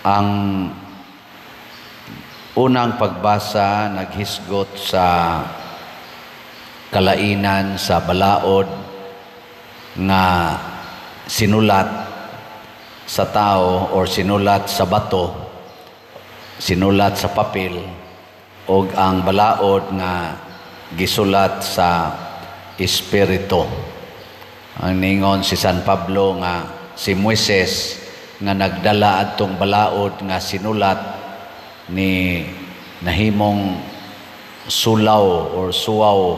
Ang unang pagbasa naghisgot sa kalainan sa balaod nga sinulat sa tao or sinulat sa bato, sinulat sa papel, og ang balaod nga gisulat sa espiritu. Ang ningon si San Pablo nga si Moises nga nagdala adtong balaod nga sinulat ni nahimong sulaw or suwaw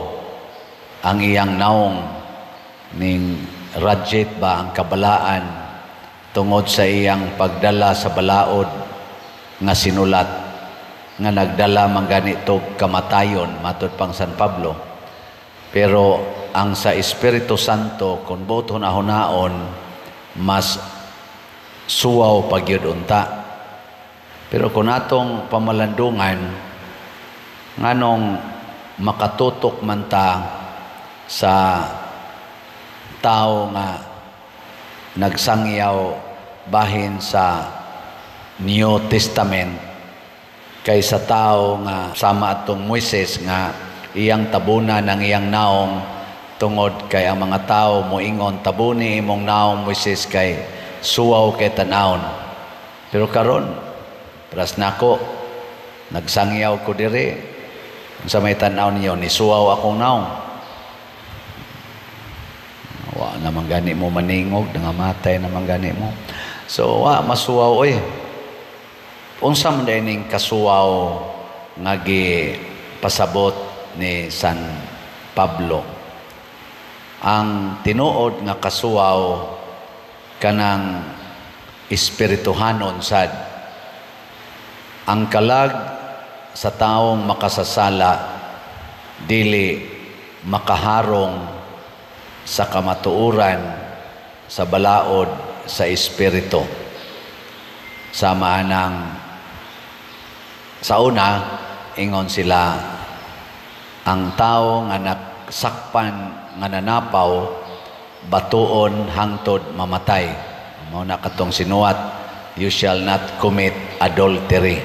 ang iyang naong, ning rajit ba ang kabalaan tungod sa iyang pagdala sa balaod nga sinulat nga nagdala man ganito kamatayon, matud pang San Pablo. Pero ang sa Espiritu Santo, kung buot hunahunaon, mas suwaw pagyud unta. Pero kung atong pamalandungan, nganong makatutok man ta sa tao nga nagsangyaw bahin sa New Testament kaysa tao nga sama atong Moises nga iyang tabunan ang iyang naong tungod kay ang mga tao moingon, "Tabuni imong naong, Moises, kay suwaw kay tan-awon"? Pero karon pras nako nagsangyaw ko diri, unsa may tan-aw niyo, ni suwaw akong naong? Wa naman gani mo maningog, nangamatay naman gani mo. So wa masuwaw oy. Unsa man diay ning kasuwaw nga pasabot ni San Pablo? Ang tinuod nga kasuwaw kanang espirituhanon sad. Ang kalag sa taong makasasala dili makaharong sa kamatuoran sa balaod sa espiritu. Sama anang sa una, ingon sila, ang tao nga nagsakpan nga nanapaw, batuon hangtod mamatay. Mao na katong sinuwat, "You shall not commit adultery."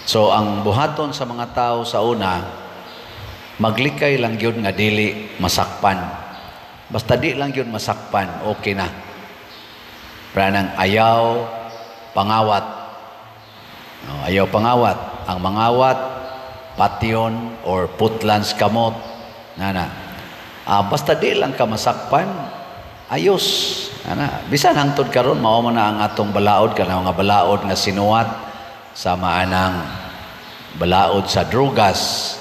So ang buhaton sa mga tao sa una, maglikay lang gyud nga dili masakpan. Basta di lang gyud masakpan, okay na. Pranang ayaw pangawat. No, ayaw pangawat. Ang mangawat, patyon or putlan sa kamot. Nana. Basta di lang ka masakpan, ayos. Ana, bisan hangtod karon mao man na ang atong balaod, kanang mga balaod nga sinuwat sama anang balaod sa drugas.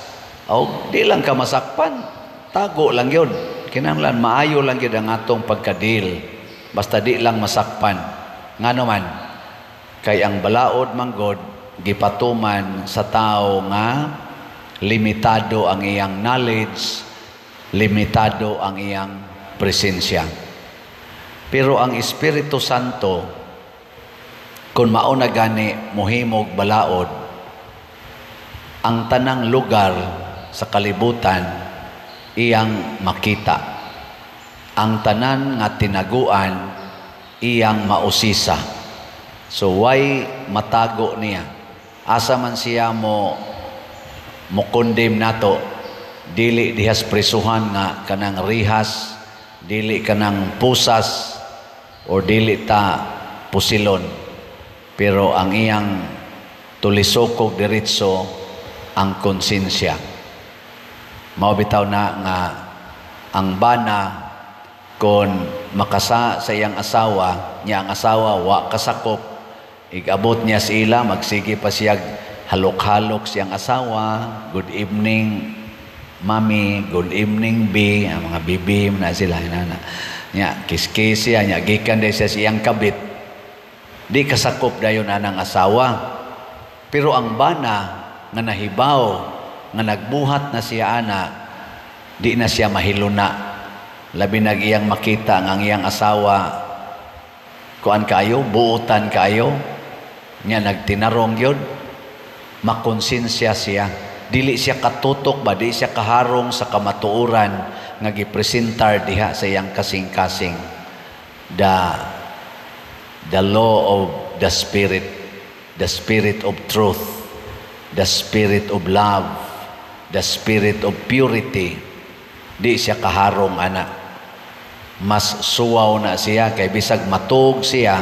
O di lang ka masakpan, tago lang yun. Kinahanglan maayo lang gyud ang atong pagkadil. Basta di lang masakpan. Ngano man, kay ang balaod manggod gipatuman sa tao nga limitado ang iyang knowledge, limitado ang iyang presensya. Pero ang Espiritu Santo, kung mao na gani mohimog balaod, ang tanang lugar sa kalibutan iyang makita. Ang tanan nga tinaguan iyang mausisa. So why matago niya? Asa man siya mo condemn nato? Dili dihas prisuhan nga kanang rihas, dili kanang pusas, or dili ta pusilon. Pero ang iyang tulisokog diretso ang konsensya. Mao bitaw na nga ang bana, kon makasa sa iyang asawa niya, ang asawa wa kasakop, igabot niya sa ila, magsige pa siya halok-halok siyang asawa, "Good evening, mami, good evening, B," ang mga bibi na sila inana. Nya kiss-kiss siya, nya gikan day siya sa iyang kabit. Di kasakop dayon anang asawa. Pero ang bana nga nahibaw nga nagbuhat na siya ana, di na siya mahiluna. Labi nag iyang makita nga ang iyang asawa kuan kayo, buutan kayo, nya nagtinarong yun, makonsensya siya. Dili siya katutok ba, di siya kaharong sa kamatuoran nga gipresentar diha sa iyang kasing-kasing. The law of the Spirit, the Spirit of truth, the Spirit of love, the Spirit of purity. Di siya kaharong ana. Mas suwaw na siya kay bisag matug siya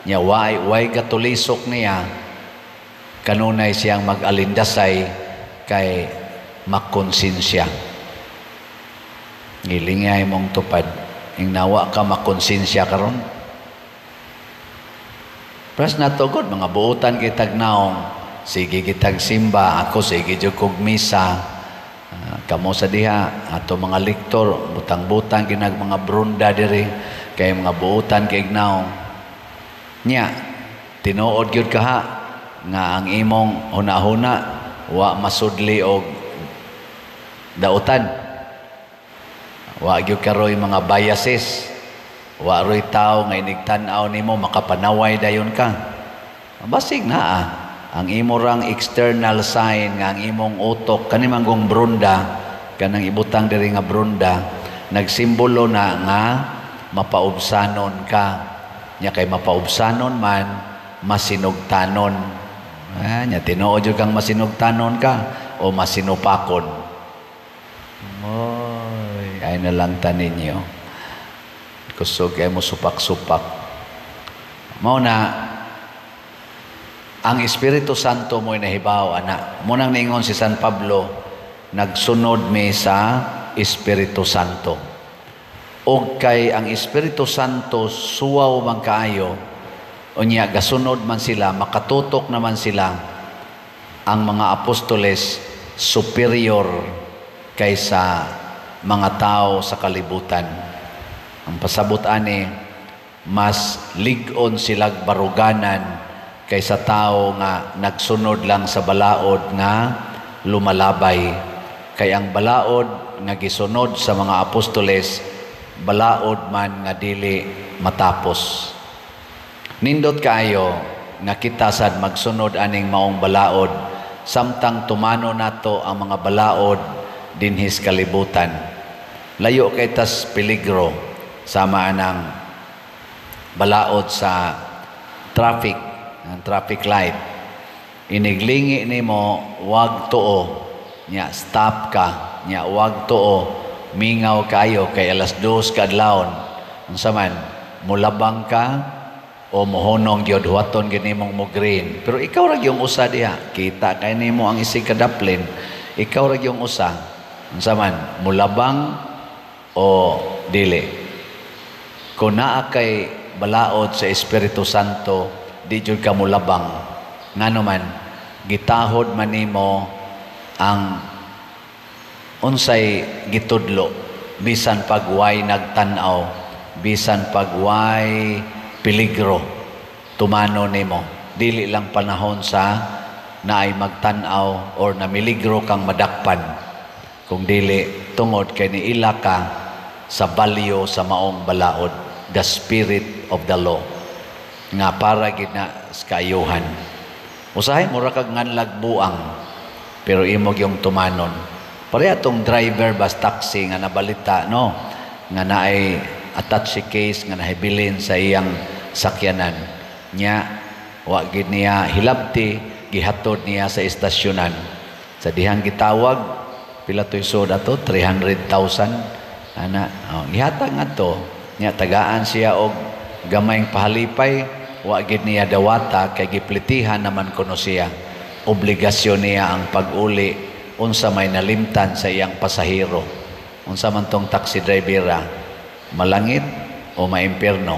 nya way way gatulisok niya, kanunay siyang mag-alindasay kay makonsensya. Ngilingay mong tupad ing nawa ka makonsensya karon. Pras natugod mga buutan kitag naong, sige kitag simba, ako sige jud kog misa. Kamo sa diha ato mga lektor, butang-butang kinag mga brunda diri kay mga buutan kay naong. Nya tinuod gyud kaha nga ang imong hunahuna wa masudli og dautan. Wa gyud karoy mga biases. Wa roy tawo nga inigtan-aw nimo makapanaway dayon ka. Basig na ang imo rang external sign nga ang imong utok kani manggong brunda, kanang ibutang diri nga brunda, nagsimbolo na nga mapaubsanon ka. Nya kay mapaubsanon man, masinugtanon. Nya tinuod jud kang masinugtanon ka o masinupakon. Oy, ay na lang tanin ninyo. Kusog kay mo supak-supak. Mao na ang Espiritu Santo mo'y nahibaw ana. Munang niingon si San Pablo, nagsunod mi sa Espiritu Santo. Og kay ang Espiritu Santo suwaw man kaayo, unya gasunod man sila, makatutok naman sila, ang mga apostoles superior kaysa mga tao sa kalibutan. Ang pasabot ani, mas lig-on silag baruganan kaysa tao nga nagsunod lang sa balaod nga lumalabay. Kay ang balaod nga gisunod sa mga apostoles, balaod man nga dili matapos. Nindot kaayo nga kita sad magsunod aning maong balaod samtang tumano nato ang mga balaod dinhis kalibutan. Layo kay tas peligro sama anang balaod sa traffic, ang traffic light. Iniglingi nimo wag tuo, nya stop ka, nya wag tuo, mingaw kayo kay 2:00 kaadlawon. Unsa man, mulabang ka o mohonong gyud, huwaton gyud nimong mo green. Pero ikaw ra gyung usa diha, kita kay nimo ang isig kadaplin, ikaw ra gyung usa. Unsa man, mulabang o dili? Kung naa kay balaod sa Espiritu Santo, di jud ka mulabang. Ngano man, gitahod man nimo ang unsay gitudlo, bisan pagway nagtan-aw, bisan pagway peligro, tumano nimo. Dili lang panahon sa naay magtan-aw or namiligro kang madakpan, kung dili tungod kay niila ka sa balyo sa maong balaod, the spirit of the law, nga para gid na sa kaayuhan. Usahay mura kag nganlag buang, pero imo gyung tumanon. Pareha tong driver bus taxi nga nabalita, no, nga naay attache case nga nahibilin sa iyang sakyanan. Nya wa gid niya hilabti, gihatod niya sa estasyonan. Sa dihang gitawag, pila to'y sud ato, 300,000 ana, oh, gihatag ngadto. Nya tagaan siya og gamayng pahalipay, wa gid niya dawata kay giplitihan naman kuno siya. Obligasyon niya ang pag-uli unsa may nalimtan sa iyang pasahero. Unsa man tong taxi driver, malangit o maimpierno?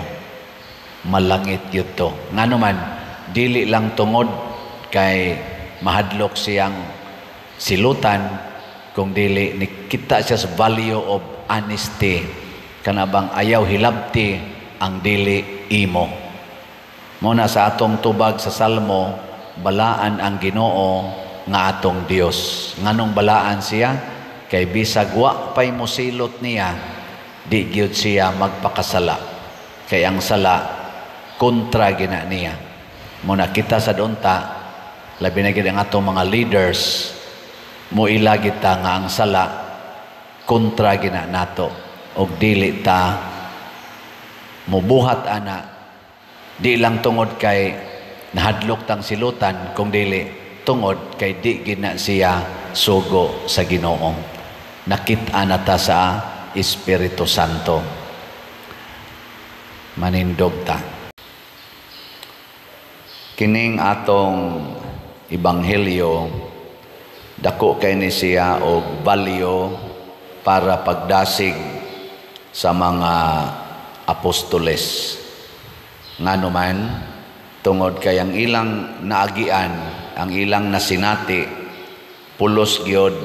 Malangit gyud to. Ngano man, dili lang tungod kay mahadlok siyang silutan, kung dili nikita siya sa value of honesty, kana bang ayaw hilabti ang dili imo. Muna sa atong tubag sa Salmo, balaan ang Ginoo nga atong Dios. Nganong balaan siya? Kay bisag wa pay mosilot niya, di gyud siya magpakasala. Kay ang sala kontra gina niya. Muna kita sa unta, labi na gid ang atong mga leaders, moila kita nga ang sala kontra gina nato, og dili ta mobuhat ana Di lang tungod kay nahadlok tang silutan, kung dili tungod kay di gina siya sugo sa Ginoo. Nakit-an na ta sa Espiritu Santo. Manindog ta. Kining atong ebanghelyo, dako kay ni siya og value para pagdasig sa mga apostoles. Ngano man, tungod kay ang ilang naagian, ang ilang nasinati, pulos gyud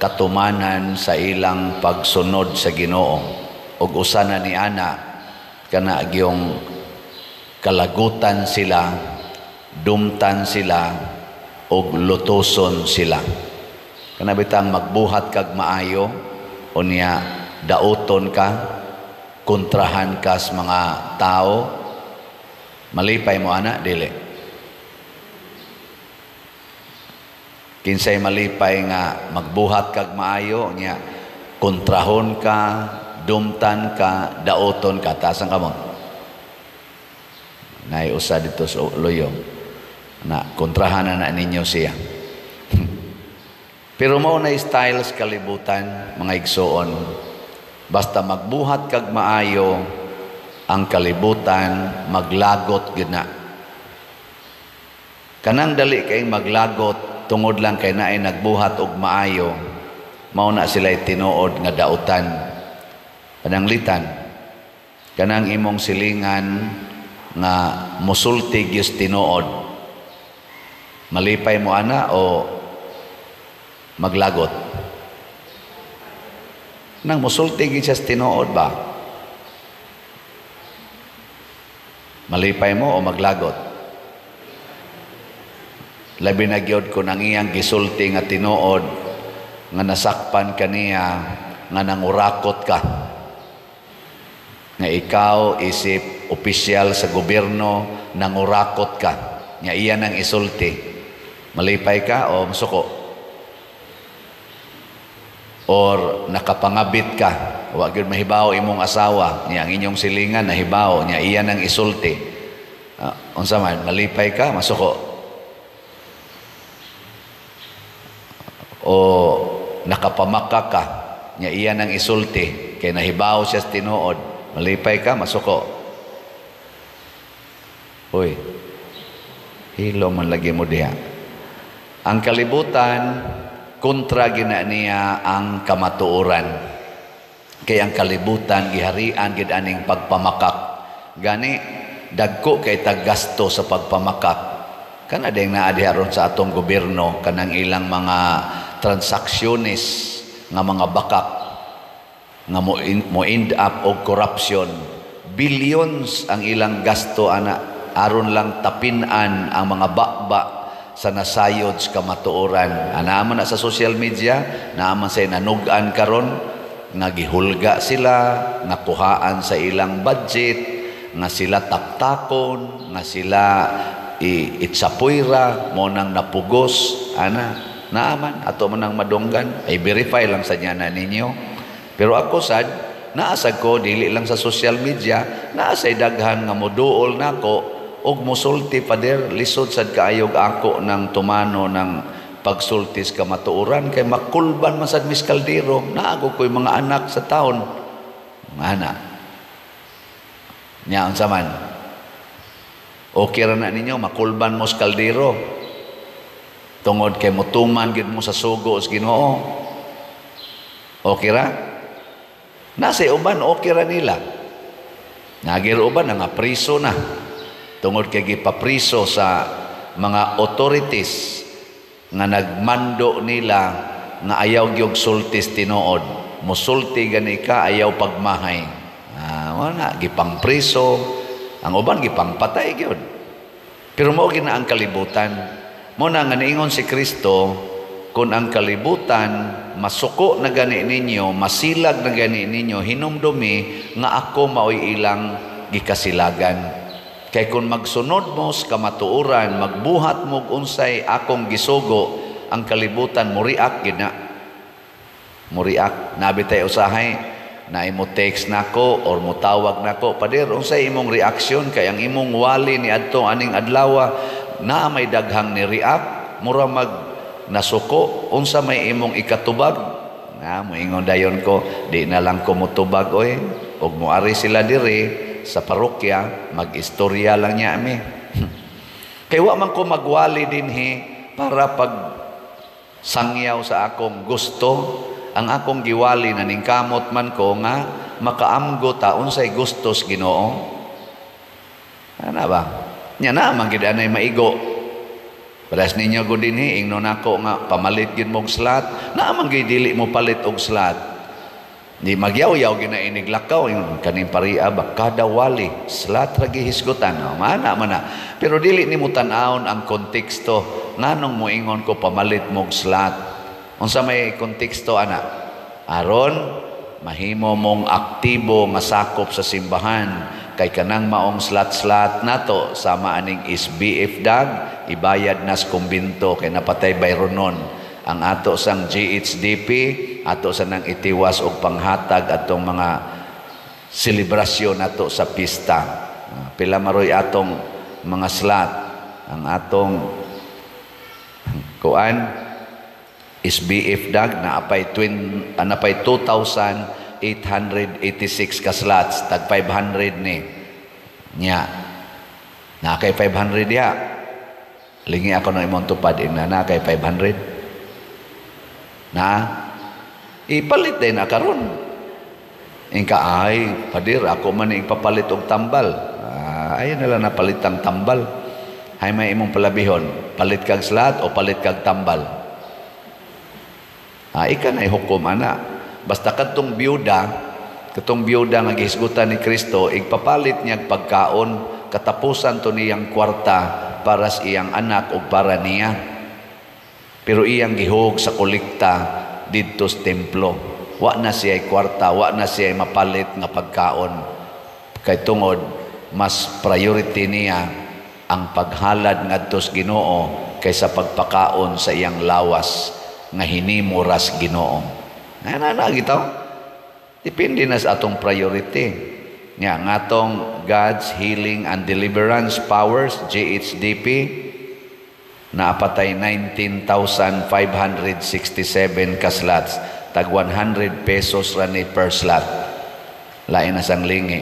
katumanan sa ilang pagsunod sa Ginoo. Ug usa na ni ana kana gyung kalagutan sila, dumtan sila, ug lutuson sila. Kana bitang magbuhat kag maayo, unya dauton ka, kontrahan ka sa mga tao, malipay mo ana, dili? Kinsay malipay nga magbuhat kag maayo, nya kontrahon ka, dumtan ka, dauton ka, taas ang kamot? Nay usa dito sa luyong na kontrahan na ninyo siya. Pero mao na styles kalibutan, mga igsoon. Basta magbuhat kag maayo, ang kalibutan maglagot gyud na. Kanang dali kay maglagot tungod lang kay naay nagbuhat og maayo, mao na sila tinuod nga dautan. Pananglitan, kanang imong silingan nga musulti gyud tinuod, malipay mo ana o maglagot? Nang musulti gyud siya tinuod ba? Malipay mo o maglagot? Labi na gyud kung ang iyang gisulti nga tinuod nga nasakpan kaniya nga nangurakot ka, nga ikaw isip opisyal sa gobyerno, nangurakot ka, nga iya nang isulti, malipay ka o musuko? Or nakapangabit ka, wa gyud mahibaw imong asawa, niya ang inyong silingan nahibaw, niya iya nang isulti, unsa man, malipay ka, masuko? O nakapamaka ka, niya iya nang isulti, kay nahibaw siya sa tinuod, malipay ka, masuko? Uy, hilo man lagi mo diha. Ang kalibutan, kontra gina niya ang kamatuoran. Kay ang kalibutan giharian gid aning pagpamakak. Gani dagko kay taggasto sa pagpamakak. Kana ding naa diha ron sa atong gobyerno kanang ilang mga transaksyones nga mga bakak nga mo end up og corruption. Billions ang ilang gasto ana aron lang tapin-an ang mga bakba sa nasayod sa kamatuoran. Ana man na sa social media, naa man say nanugan karon nga gihulga sila, nga kuhaan sa ilang budget, nga sila taptakon, nga sila itsapuyra, mo nang napugos, ana, naaman, ato man ang madunggan, ay verify lang sa niya na ninyo. Pero ako sad, naasag ko, dili lang sa social media, naasay daghan nga moduol nako, og musulti, Father, lisod sad kaayog ako ng tumano ng pagsultis kamatuoran, kay makulban man sad mis kaldero, naago ko'y mga anak sa taon. Mga anak. Nya, unsa man? Okay ra na ninyo, makulban mo sa kaldero. Tungod kay mutuman gid mo sa sugo sa Ginoo. Okay ra? Nasa uban, okay ra nila. Nagir uban, nga priso na. Tungod kay gipapriso sa mga authorities nga nagmando nila nga ayaw gyud sultis tinuod. Musulti gani ka, ayaw pagmahay. Wala, gipangpriso. Ang uban gipangpatay gyud. Pero mao gina ang kalibutan. Mao na nga niingon si Kristo, kung ang kalibutan masuko na gani ninyo, masilag na gani ninyo, hinumdumi nga ako maoy ilang gikasilagan. Kay kung magsunod mo sa kamatuoran, magbuhat mo unsay akong gisugo, ang kalibutan muriak gina. Muriak. Nabi tayo usahay, Na imo text nako or motawag nako, "Pader, unsay imong reaksyon kay ang imong wali ni adto aning adlaw naa may daghang ni react, mura mag nasuko, unsa may imong ikatubag?" Na moingon dayon ko, "Di na lang ko motubag oy, ug moari sila diri sa parokya, mag-istorya lang niya ami." Kay wa man ko magwali dinhi para pag sangyaw sa akong gusto. Ang akong giwali, naningkamot man ko nga makaamgo ta unsay gustos Ginoo. Ana ba? Nya na man gid anay maigo. Paras ninyo gud dinhi, ingnon nako nga pamalit gid mo og slot, naa man gid dili mo palit og slot. Di magyaw-yaw gina inig lakaw ingon kaning paria ba, kada wali slot ra gihisgutan. Oh, mana man na. Pero dili nimo tan-awon ang konteksto nganong moingon ko pamalit mo og slot. Unsa may konteksto ana? Aron mahimo mong aktibo nga sakop sa simbahan, kay kanang maong slot-slot nato sama aning SBF dag ibayad nas kumbinto kay napatay bayronon. Ang ato sang GHDP ato sa nang itiwas og panghatag atong mga selebrasyon nato sa pista. Pila maroy atong mga slot, ang atong kuan SBF dag naapay twin napay 2,886 ka slots, tag 500 ni nya. Na kay 500 diha, lingi ako ng imong tupad ina na kay 500 na ipalit din na karon. Ingka, "Ay padir, ako man ipapalit og tambal." Ayun na lang, napalit ang tambal. Hay, may imong palabihon, palit kag slot o palit kag tambal? Ika na hukom ana. Basta katong biyuda nga gihisgutan ni Kristo, igpapalit niya pagkaon, katapusan to niyang kwarta para sa iyang anak ug para niya. Pero iyang gihog sa kolekta didto sa templo. Wa na siya kwarta, wa na siya mapalit nga pagkaon. Kay tungod mas priority niya ang paghalad ngadto sa Ginoo kaysa pagpakaon sa iyang lawas nga hinimo ras Ginoo. Na na gitaw. Depende na sa atong priority. Nga ngatong God's Healing and Deliverance Powers, GHDP, naapatay 19,567 ka slots, tag 100 pesos ra ni per slot. Lain na sang lingi.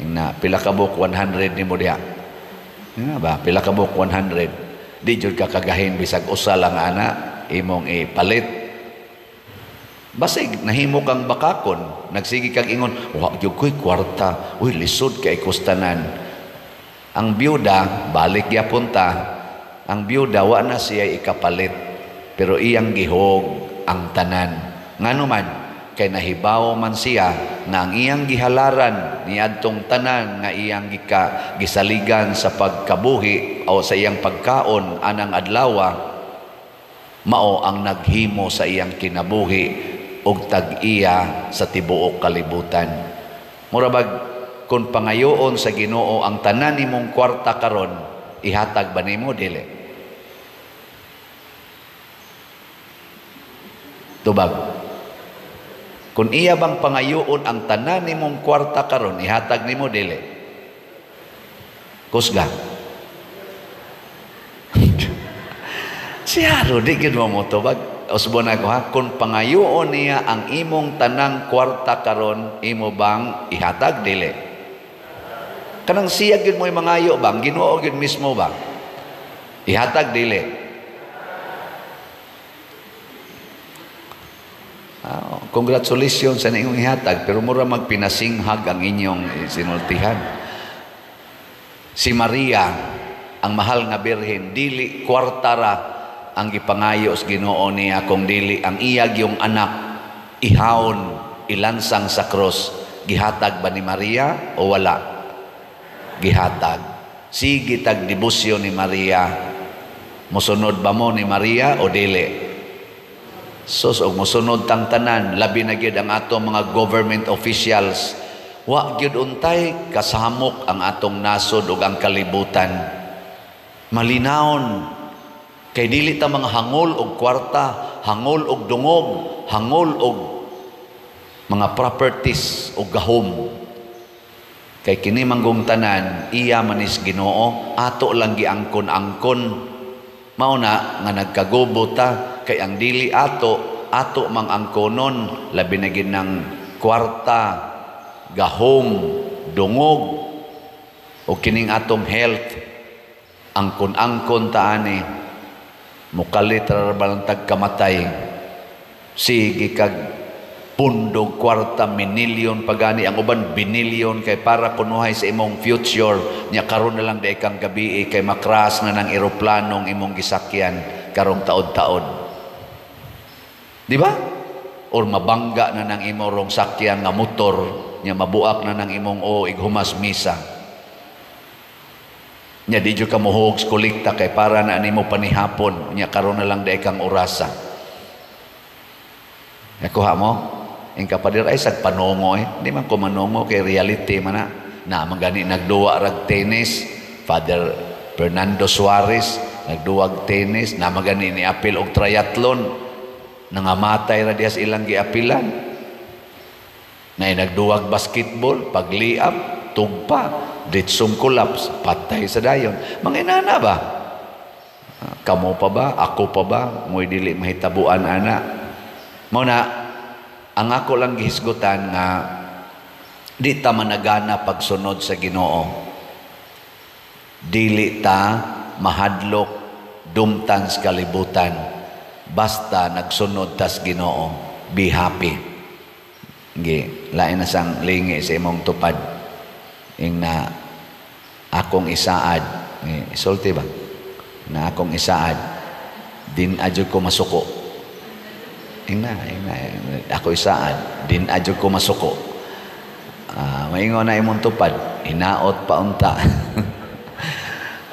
Na pila ka buok 100 nimo diha? Nga ba, pila ka buok 100? Di jud ka kagahin bisag usa lang ana imong ipalit. Basig nahimo kang bakakon, nagsige kag ingon, "Wa gyud ko'y kwarta, uy, lisod kay kustanan." Ang byuda, balik gyapon ta, ang byuda wa na siya ikapalit, pero iyang gihog ang tanan. Ngano man? Kay nahibaw man siya na ang iyang gihalaran niadtong tanan nga iyang gisaligan sa pagkabuhi o sa iyang pagkaon anang adlawa, mao ang naghimo sa iyang kinabuhi og tag-iya sa tibuok kalibutan. Mura bag kung pangayoon sa Ginoo ang tanan nimong kwarta karon, ihatag ba nimo dili? Tubag. Kung iya bang pangayoon ang tanan nimong kwarta karon, ihatag nimo dili? Kusga. Siyaro, di gid mo motubag. Usbon ako ha, kung pangayoon niya ang imong tanang kwarta karon, imo bang ihatag dili? Kanang siya gid mo'y mangayo bang, Ginoo gid mismo ba? Ihatag dili? Congratulations sa inyong ihatag, pero mura magpinasinghag ang inyong sinultihan. Si Maria, ang mahal nga birhen, dili kwartara ang gipangayo sa Ginoo niya, kung dili ang iyag yung anak ihawon ilansang sa krus. Gihatag ba ni Maria o wala? Gihatag. Sige tag debosyon ni Maria. Mosunod ba mo ni Maria o dili? Sus, og mosunod tang tanan, labi na gyud ang atong mga government officials. Wa gyud untay kasamok ang atong nasod ug ang kalibutan. Malinawon kay dili ta mga hangol og kwarta, hangol og dungog, hangol og mga properties o gahom. Kay kini manggong tanan, iya manis Ginoo, ato lang giangkon-angkon. Mao na nga nagkagubo ta kay ang dili ato, ato mang angkonon, labi na gid ng kwarta, gahom, dungog, o kining atong health, angkon-angkon ta ani, mukalit ra balantag kamatay, sige kag pundog kwarta, minilyon pagani, ang uban binilyon kay para kunuhay sa imong future nya. Karon na lang di kang gabi kay makras na ng eroplanong imong gisakyan karong taod-taod, di ba? Or mabangga na ng imong sakyan nga motor nya, mabuak na ng imong o ighumas misa nya, di jud ka mohuog sa kolekta kay para na nimo panihapon nya. Karon na lang di kang orasa. Nakuha mo? Ang kapadir ay sag panongo eh. Di man ko manongo kay reality man na. Na man gani nagduwa rag tennis. Father Fernando Suarez nagduwag tennis. Na man gani ni apil og triathlon. Nangamatay ra diya sa ilang giapilan. Na nagduwag basketball, pagliap, tugpa, ditsong collapse, patay sa dayon. Mga inana ba? Kamo pa ba? Ako pa ba? Mo'y dili mahitabuan ana. Mao na ang ako lang gihisgutan nga di ta managana pagsunod sa Ginoo. Dili ta mahadlok dumtan sa kalibutan. Basta nagsunod tas Ginoo, be happy. Gi, lain na sang lingi sa imong tupad. Ing na akong isaad, isulti ba? Na akong isaad, din adyo ko masuko. Ing na, ako isaad, din adyo ko masuko. Maingon na imong tupad, hinaot pa unta.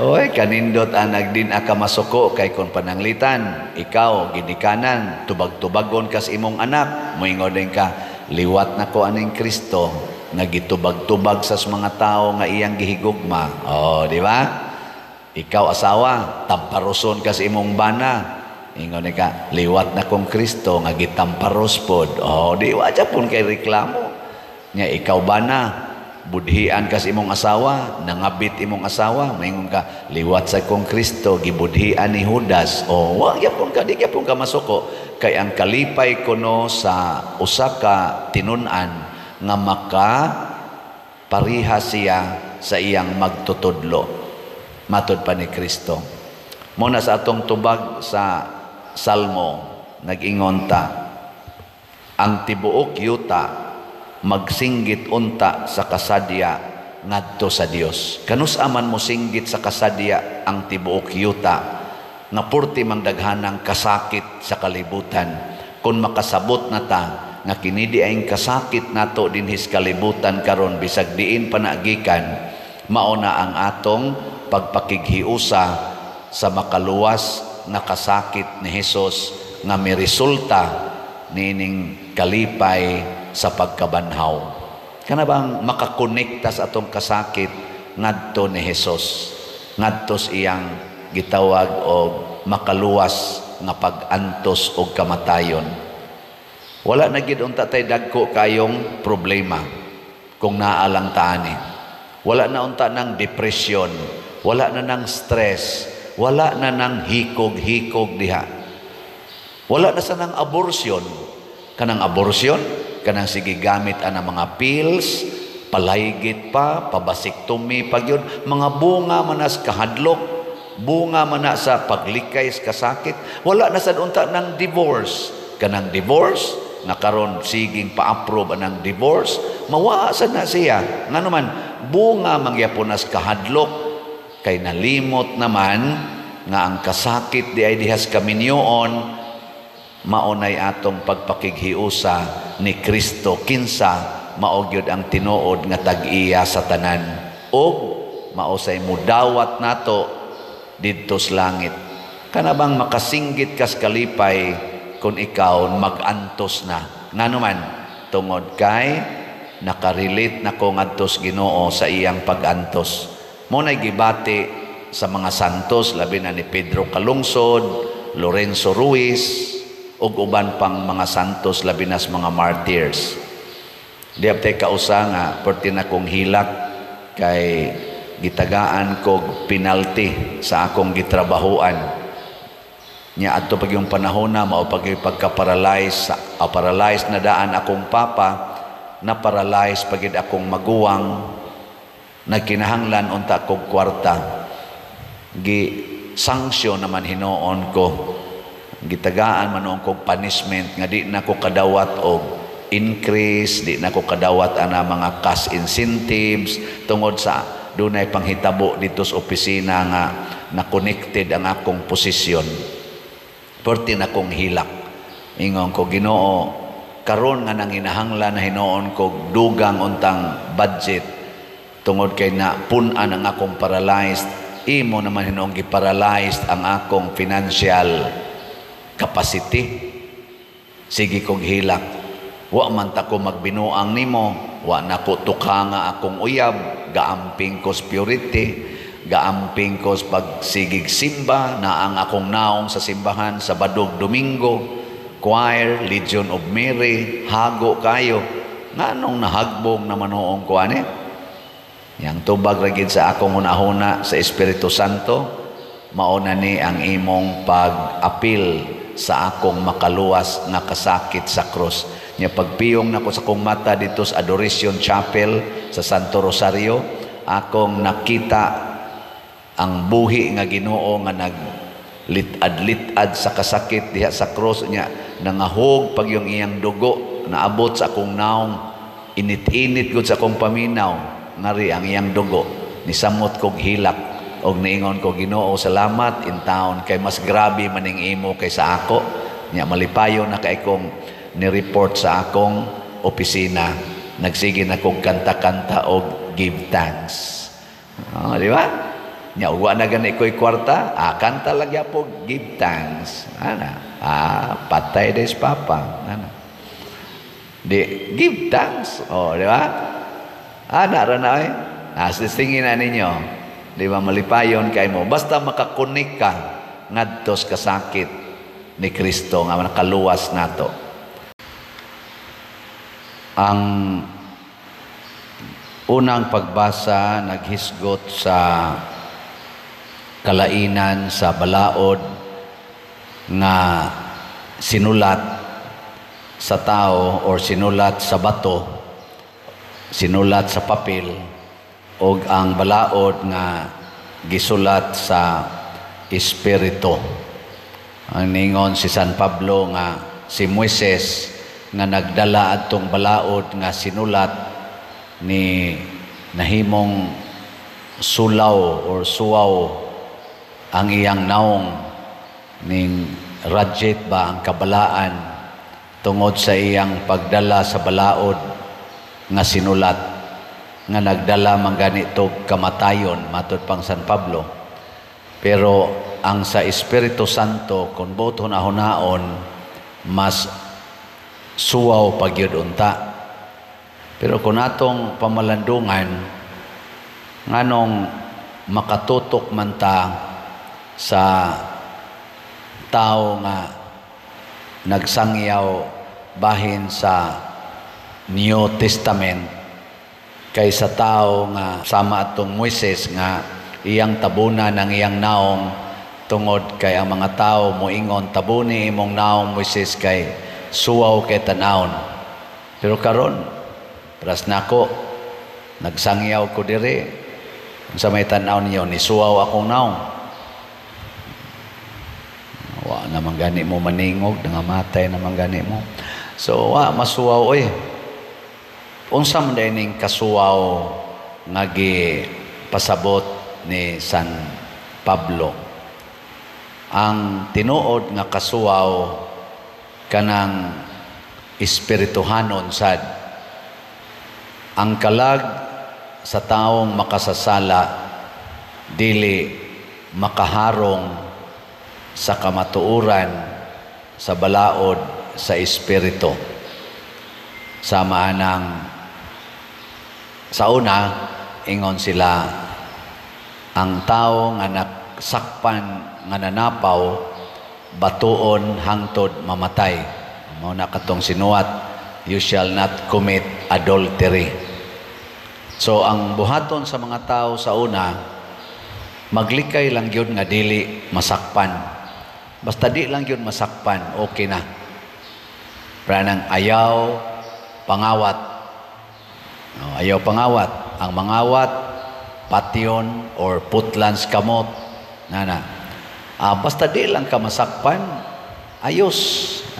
Oy, kanindot ang nagdin aka masuko kay kon pananglitan, ikaw ginikanan, tubag-tubagon kas imong anak, moingon din ka, liwat na ko aning Kristo nga gitubag-tubag sa mga tao nga iyang gihigugma. Oh, di ba? Ikaw asawa, tamparoson kas imong bana. Ingon ni ka, liwat na kong Kristo nga gitamparos pod. Oh, di wa pun kay reklamo. Nya ikaw bana, budhian kas imong asawa, nangabit imong asawa, maingon ka, liwat sa kong Kristo gibudhian ni Judas. Oh, wa gyapon ka, di gyapon ka masuko kay ang kalipay kuno sa usa ka tinun-an nga maka pariha siya sa iyang magtutudlo matod pa ni Kristo. Muna sa atong tubag sa Salmo, nag-ingon ta, ang tibuok yuta magsinggit unta sa kasadya ngadto sa Dios. Kanus aman mo singgit sa kasadya ang tibuok yuta nga purti mang daghanang kasakit sa kalibutan, kung makasabot na ta nga kini di ay kasakit nato dinhis kalibutan karon bisag diin panagikan, mao na ang atong pagpakighiusa sa makaluwas nga kasakit ni Hesus nga miresulta niining kalipay sa pagkabanhaw. Kana bang makakonekta sa atong kasakit ngadto ni Hesus, ngadto sa iyang gitawag og makaluwas nga pag-antos og kamatayon? Wala na gid unta tay dagko kayong problema kung naa lang ta ani. Wala na unta ng depression, wala na ng stress, wala na ng hikog-hikog diha. Wala na sa nang abortion. Kanang abortion, kanang sige gamit ang mga pills, palaygit pa, pabasiktomy pa gyud, mga bunga manas kahadlok, bunga man na sa paglikay sa kasakit. Wala na sad unta ng divorce. Kanang divorce, nga karon siging pa-approve anang divorce, mawaa sad na siya. Ngano man, bunga mangyapon nas kahadlok kay nalimot naman nga ang kasakit di ay dihas kaminyoon maunay atong pagpakighiusa ni Kristo, kinsa mao gyud ang tinuod nga tag-iya sa tanan ug mao say mudawat nato didto sa langit. Kana bang makasinggit kas kalipay kung ikaw mag-antos na? Ngano man, tungod kay nakarelate na ko ngadtos Ginoo sa iyang pag-antos. Mo nay gibati sa mga santos, labi na ni Pedro Calungsod, Lorenzo Ruiz ug uban pang mga santos, labi na sa mga martyrs. Di abtay kausa nga perti na kong hilak kay gitagaan kog penalty sa akong gitrabahoan. Nya adto pag yung panahon na mao pag pagka-paralyze, paralyzed na daan akong papa, na paralyzed pagid akong maguwang, nagkinahanglan unta kog kwarta. Gi sanksyon naman hinoon ko, gitagaan man noon kog punishment nga di na ko kadawat og increase, di na ko kadawat ana mga cash incentives tungod sa dunay panghitabo dito sa opisina nga na connected ang akong posisyon. Perti na kong hilak. Ingon ko, "Ginoo, karon nga nanginahanglan na hinoon ko dugang untang budget tungod kay na pun-an ang akong paralyzed, imo naman hinoong giparalyzed ang akong financial capacity. Sige kog hilak. Wa man ta ko magbinuang nimo, wa na ko tukanga akong uyab, gaamping ko sa purity, gaamping ko sa pagsigig simba, na ang akong naong sa simbahan sa Badog Domingo, choir, Legion of Mary, hago kayo. Nganong nahagbong naman noong ko ani?" Yang tubag ra gid sa akong hunahuna sa Espiritu Santo, "Mao na ni ang imong pag-apil sa akong makaluwas nga kasakit sa krus." Nya pagpiyong nako sa akong mata dito sa Adoration Chapel sa Santo Rosario, akong nakita ang buhi nga Ginoo nga nag litad-litad sa kasakit diha sa krus niya, nangahog pag yung iyang dugo naabot sa akong naong, init-init gud sa akong paminaw ngari ang iyang dugo. Nisamot kog hilak og niingon ko, "Ginoo, salamat in town kay mas grabe maning imo kaysa ako." Nya malipayon na kay kong ni-report sa akong opisina, nagsige na kog kanta-kanta og give thanks. Oh, di ba? Nya wa na gani ko'y kwarta, kanta lang po give thanks. Ana, patay des papa. Ana. Di give thanks. Oh, di ba? Ana ra na ay. Tingin na ninyo. Di ba malipayon kay mo? Basta makakunik ka ngadto sa kasakit ni Kristo nga nakaluwas nato. Ang unang pagbasa naghisgot sa kalainan sa balaod nga sinulat sa tao or sinulat sa bato, sinulat sa papel, og ang balaod nga gisulat sa espiritu. Ang ningon si San Pablo nga si Moises nga nagdala adtong balaod nga sinulat ni nahimong sulaw or suwaw ang iyang naong, ning radiate ba ang kabalaan tungod sa iyang pagdala sa balaod nga sinulat nga nagdala man ganito kamatayon, matud pang San Pablo. Pero ang sa Espiritu Santo, kung buot hunahunaon, mas suwaw pagyud unta. Pero kung atong pamalandungan, nganong makatutok man ta sa tao nga nagsangyaw bahin sa New Testament kaysa tao nga sama atong Moises nga iyang tabunan ang iyang naong tungod kay ang mga tao moingon, "Tabuni imong naong, Moises, kay suwaw kay tanawon"? Pero karon pras nako nagsangyaw ko diri, unsa may tan-aw niyo? Ni suwaw akong naong? Wa naman gani mo maningog, nangamatay naman gani mo. So wa masuwaw oy. Unsa man day ning kasuwaw nga pasabot ni San Pablo? Ang tinuod nga kasuwaw kanang espirituhanon sad. Ang kalag sa taong makasasala dili makaharong sa kamatuoran sa balaod sa espiritu. Sama anang sa una, ingon sila, ang tao nga nagsakpan nga nanapaw, batuon hangtod mamatay. Mao na katong sinuwat, "You shall not commit adultery. So ang buhaton sa mga tao sa una, maglikay lang gyud nga dili masakpan. Basta di lang gyud masakpan, okay na. Pranang ayaw pangawat. No, ayaw pangawat. Ang mangawat, patyon or putlan sa kamot. Nana. Basta di lang ka masakpan, ayos.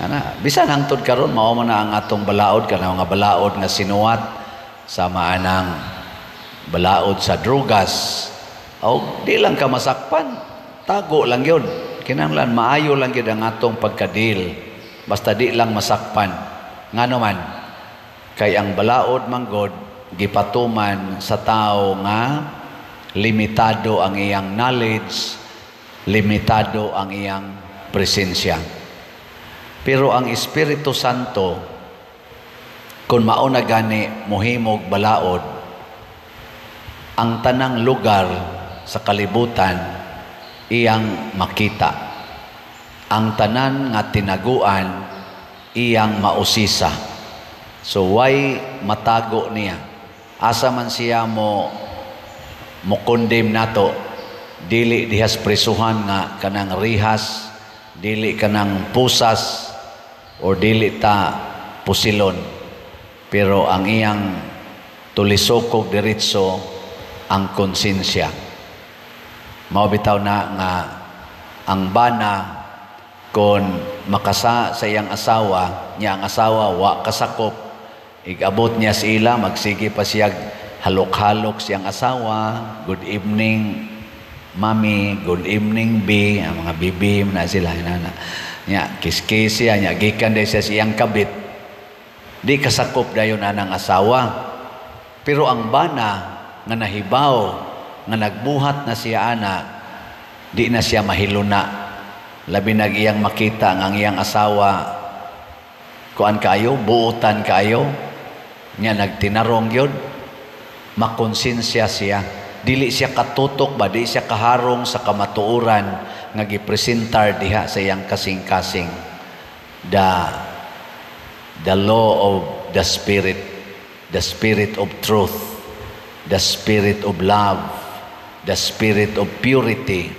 Ana, bisan hangtod karon mao man na ang atong balaod, kanang mga balaod nga sinuwat sama anang balaod sa drugas. O di lang ka masakpan, tago lang yun. Kinahanglan maayo lang gyud ang atong pagkadil. Basta di lang masakpan. Ngano man, kay ang balaod manggod gipatuman sa tao nga limitado ang iyang knowledge, limitado ang iyang presensya. Pero ang Espiritu Santo, kung mao na gani mohimog balaod, ang tanang lugar sa kalibutan iyang makita. Ang tanan nga tinaguan iyang mausisa. So why matago niya? Asa man siya mo condemn nato? Dili dihas prisuhan nga kanang rihas, dili kanang pusas, or dili ta pusilon. Pero ang iyang tulisokog diretso ang konsensya. Mao bitaw na nga ang bana kon makasa sa iyang asawa, niya ang asawa wa kasakop, igabot niya sa ila, magsige pa siya halok-halok siyang asawa, "Good evening, mami, good evening, B," ang mga bibi na sila, inana. Nya, kiss-kiss siya, nya, gikan day siya sa iyang kabit. Di kasakop dayon anang asawa. Pero ang bana nga nahibaw, nga nagbuhat na siya ana, di na siya mahiluna. Labi nag iyang makita nga ang iyang asawa kuan kaayo, buutan kaayo, nya nagtinarong gyud, makonsensya siya. Dili siya katutok ba, di siya kaharong sa kamatuoran nga gipresentar diha sa iyang kasing-kasing. The law of the spirit of truth, the spirit of love, the spirit of purity.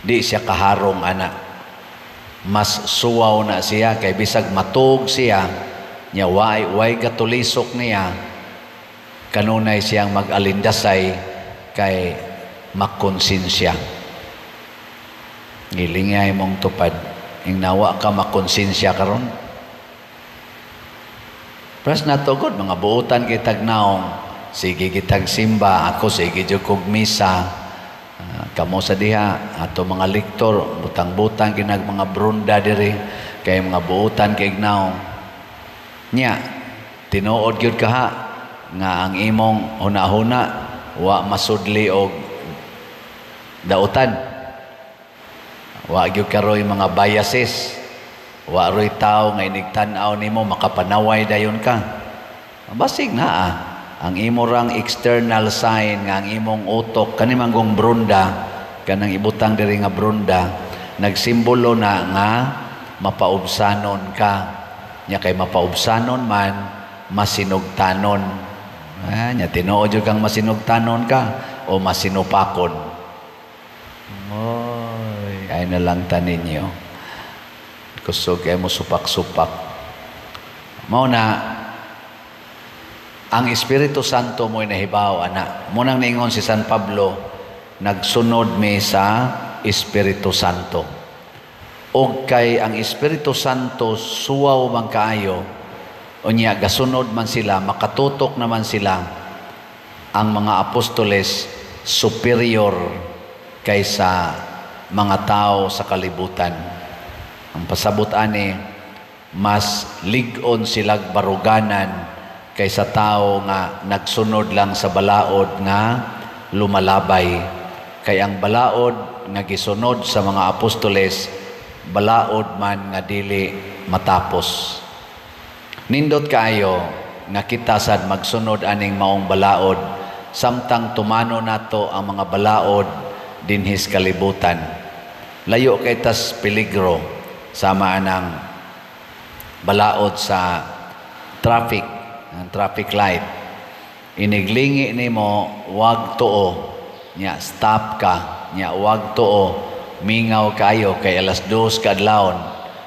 Di siya kaharong ana. Mas suwaw na siya kay bisag matug siya, nya way gatulisok niya, kanunay siyang mag-alindasay kay makonsensya. Gilingay mong tupad, ing nawa ka makonsensya karon. Pras natugod, mga buutan kitag naong, sige kitag simba, ako sige jud kog misa. Kamo sa diha, ato mga lektor, butang-butang kinag mga brunda diri, kay mga buutan kay naong. Nya, tinuod gyud kaha nga ang imong huna-huna wa masudli og dautan. Wa gyud karoy mga biases. Wa roy tawo nga inigtan-aw nimo makapanaway dayon ka. Basig na ang imo rang external sign nga ang imong utok kani manggong brunda, kanang ibutang diri nga brunda, nagsimbolo na nga mapaubsanon ka. Nya kay mapaubsanon man, masinugtanon. Nya tinuod jud kang masinugtanon ka o masinupakon. Oy, ay na lang tanin ninyo. Kusog kay mo supak-supak. Mao na ang Espiritu Santo mo'y nahibaw ana. Munang niingon si San Pablo, nagsunod mi sa Espiritu Santo. Og kay ang Espiritu Santo suwaw man kaayo, unya gasunod man sila, makatutok naman sila, ang mga apostoles superior kaysa mga tao sa kalibutan. Ang pasabot ani, mas lig-on silag baruganan kaysa tao nga nagsunod lang sa balaod nga lumalabay. Kay ang balaod nga gisunod sa mga apostoles, balaod man nga dili matapos. Nindot kaayo nga kita sad magsunod aning maong balaod samtang tumano nato ang mga balaod dinhis kalibutan. Layo kay tas peligro sama anang balaod sa traffic. Ang traffic light. Iniglingi nimo, wag tuo. Nya stop ka, nya wag tuo, mingaw kayo kay 2:00 kaadlawon.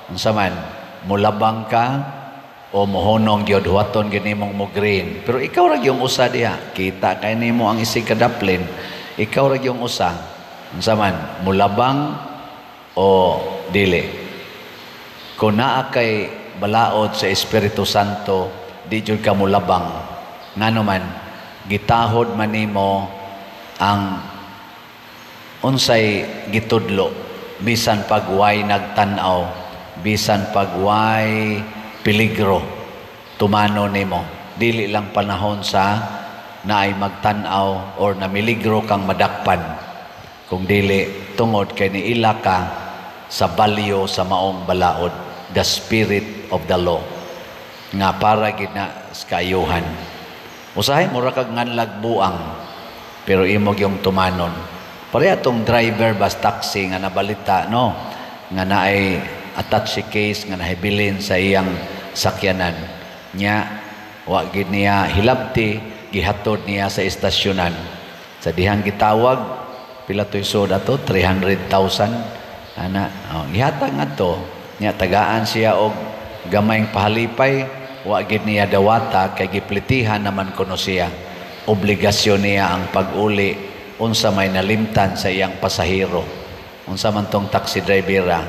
Unsa man, mulabang ka o mohunong gyud, huwaton gyud nimong mo green? Pero ikaw ra gyung usa diha, kita kay nimo ang isig kadaplin, ikaw ra gyung usa. Unsa man, mulabang o dili? Kung naa kay balaod sa Espiritu Santo, di jud ka mulabang. Ngano man, gitahod man nimo ang unsay gitudlo, bisan pag way nagtan-aw, bisan pag way peligro, tumano nimo. Dili lang panahon sa naay magtan-aw or namiligro kang madakpan, kung dili tungod kay niila ka sa value sa maong balaod, the spirit of the law, nga para gid na sa kaayuhan. Usahay mura kag nganlag buang, pero imo gyung tumanon. Pareha tong driver bus, taxi nga nabalita, no, nga naay attache case nga nahibilin sa iyang sakyanan nya. Wa gid niya hilabti, gihatod niya sa estasyonan. Sa dihang gitawag, pila to'y sud ato, 300,000 ana. Oh, gihatag ngadto niya, tagaan siya og gamayng pahalipay. Wa gid niya dawata kay giplitihan naman kuno siya. Obligasyon niya ang pag-uli unsa may nalimtan sa iyang pasahero. Unsa man tong taxi driver,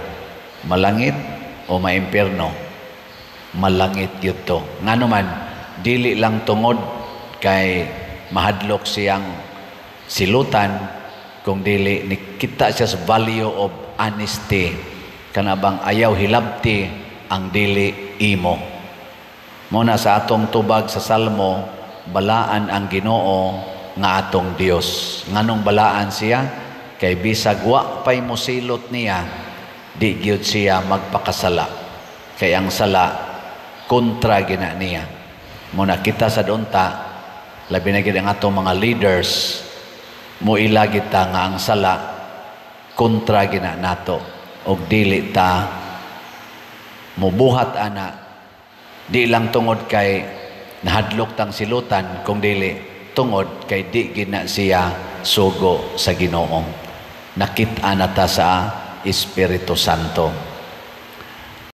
malangit o maimpierno? Malangit gyud to. Ngano man, dili lang tungod kay mahadlok siyang silutan, kung dili nikita siya sa value of honesty, kana bang ayaw hilabti ang dili imo. Mo na sa atong tubag sa Salmo, balaan ang Ginoo nga atong Dios. Nganong balaan siya? Kay bisag wa pay mosilot niya, di gyud siya magpakasala, kay ang sala kontra gina niya. Mo na kita sa unta, labi na gid ang atong mga leaders, moila kita nga ang sala kontra gina nato og dili ta mubuhat ana, di lang tungod kay nahadlok tang silutan, kung dili tungod kay di gina siya sugo sa Ginoo. Nakit-an na ta sa Espiritu Santo.